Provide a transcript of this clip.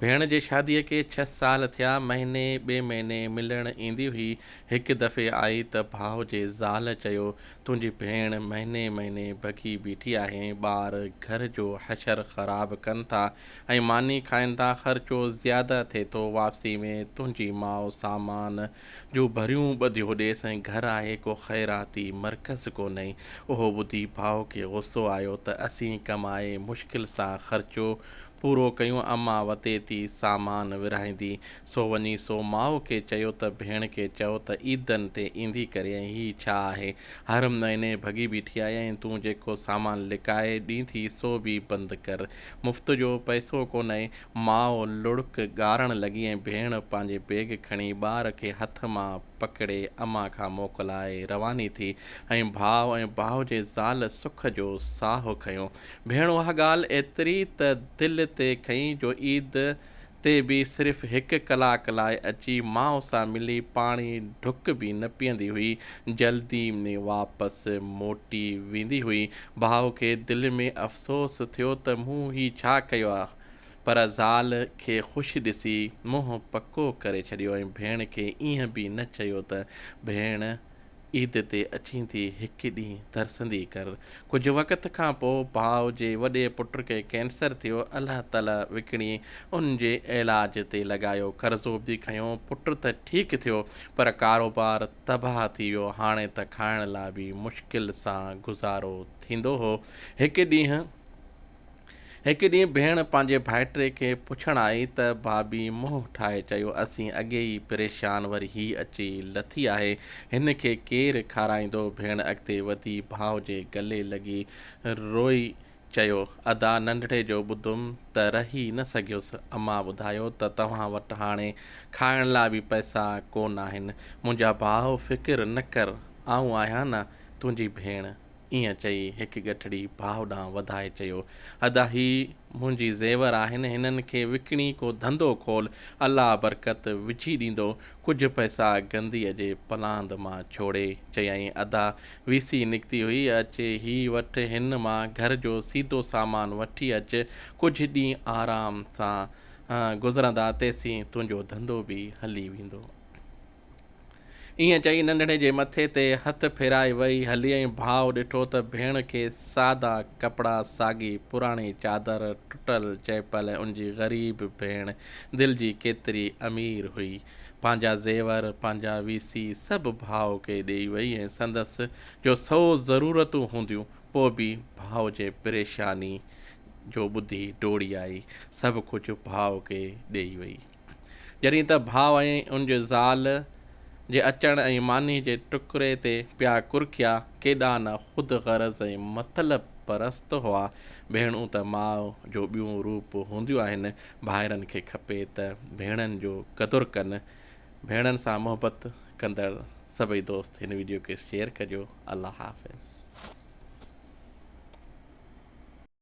ڀيڻ جي شاديء کي ڇهه سال ٿيا. مهيني ٻئي مهيني ملڻ ايندي هئي. هڪ دفعي آئي ته ڀاء جي زال چيو، تنهنجي ڀيڻ مهيني مهيني ڀڳي بيٺي آهي. ٻار گهر جو حشر خراب ڪن ٿا ۽ ماني کائن ٿا. خرچو زياده ٿئي ٿو. واپسي ۾ تنهنجي ماء سامان جون ڀريون ٻڌيو ڏيس ۽ گهر آهي ڪو خيراتي مرڪز ڪونهي. اهو ٻڌي ڀاء کي غصو آيو ته اسين ڪمائي مشڪل سان خرچو پورو ڪيون امان وتي ٿي سامان ورهائيندي. سو وڃي سو ماء کي چيو ته ڀيڻ کي چئو ته عيدن تي ايندي ڪري ۽ هي ڇا آهي هر مهيني ڀڳي بيٺي آهي ۽ تون جيڪو سامان لڪائي ڏين ٿي سو به بند ڪر مفت جو پئسو ڪونهي. ماء لڙڪ ڳاڙڻ لڳي ۽ ڀيڻ پنهنجي بيگ کڻي ٻار کي هٿ مان پڪڙي امان کان موڪلائي رواني ٿي ۽ ڀاء ۽ ڀاء جي زال سک جو ساهه کنيو. ڀيڻ اها ڳالهه ايتري ته دل تي کنئي جو عيد تي به صرف هڪ ڪلاڪ لاء اچي ماء سان ملي پاڻي ڍڪ به نه پيئندي هئي. جلدي ۾ واپس موٽي ويندي هئي. ڀاء کي دل ۾ افسوس ٿيو ته مون هي ڇا ڪيو آ. پر زال کي خوش ڏسي منهن پڪو ڪري ڇڏيو ۽ ڀيڻ کي ايئن به نه چيو ته ڀيڻ عيد تي اچين ٿي هڪ ڏينهن ترسندي ڪر. ڪجهه وقت کان پوء ڀاء جي وڏي پٽ کي ڪينسر ٿيو الله تعالي وڪڻي ان جي علاج تي لڳايو قرضو به کنيو پٽ ته ٺيڪ ٿيو پر ڪاروبار تباهه ٿي ويو هاڻي ته کائڻ لاء به مشڪل سان گذارو ٿيندو هو هڪ ڏينهن هڪ ڏينهن ڀيڻ پنهنجي ڀائٽي کي پڇڻ آئي ته ڀاڀي منهن ٺاهي چيو اسين اڳي ئي پريشان وري هي اچي لٿي آهي هن کي ڪير کارائيندو ڀيڻ اڳتي وڌي ڀاء جي گلي لڳي روئي چيو ادا ننڍڙي جو ٻڌم ته رهي نه سگهيس امان ٻڌايو ته توهان وٽ هاڻي کائڻ لاء به پئسا ڪو ناهن منهنجا ڀاء فڪر نه ڪر آئون آهيان نه تنهنجي ڀيڻ. ائين چئي هڪ ڳٺڙي ڀاء ڏانهن وڌائي چيو، ادا هي منهنجي زيور آهن، هنن کي وڪڻي ڪو ڌنڌو کول، الله برڪت وجهي ڏيندو. ڪجهه پئسا گنديء جي پلاند مان ڇوڙي چيائين، ادا وي سي نڪتي هئي، اچي هي وٺ، هن مان گهر جو سيڌو سامان وٺي اچ، ڪجهه ڏينهن آرام سان گذرندا، تيسين تنهنجو ڌنڌو به هلي ويندو. ائين چئي ننڍڙي جي مٿي تي هٿ ڦيرائي وئي هلي ۽ ڀاء ڏٺو ته ڀيڻ کي سادا ڪپڙا، ساڳي پراڻي چادر، ٽٽل چئپل ۽ ان جي غريب ڀيڻ دل جي ڪيتري امير هئي. پنهنجا زيور، پنهنجا ويسي سڀ ڀاء کي ڏيئي وئي ۽ سندس جو سو ضرورتون هونديون پوء به ڀاء جي پريشاني جو ٻڌي ڊوڙي آئي سڀ ڪجهه ڀاء کي ڏيئي وئي. جڏهن ته ڀاء ۽ ان جي زال جي اچڻ ۽ ماني جي ٽڪري تي پيا ڪرڪيا، ڪيڏا نه خود غرض ۽ مطلب پرست هئا. ڀيڻون ته ماء جو ٻيون روپ هونديون آهن. ڀائرن کي کپي ته ڀيڻن جو قدر ڪن. ڀيڻن سان محبت ڪندڙ سڀئي دوست هن وڊيو کي شيئر ڪجو. الله حافظ.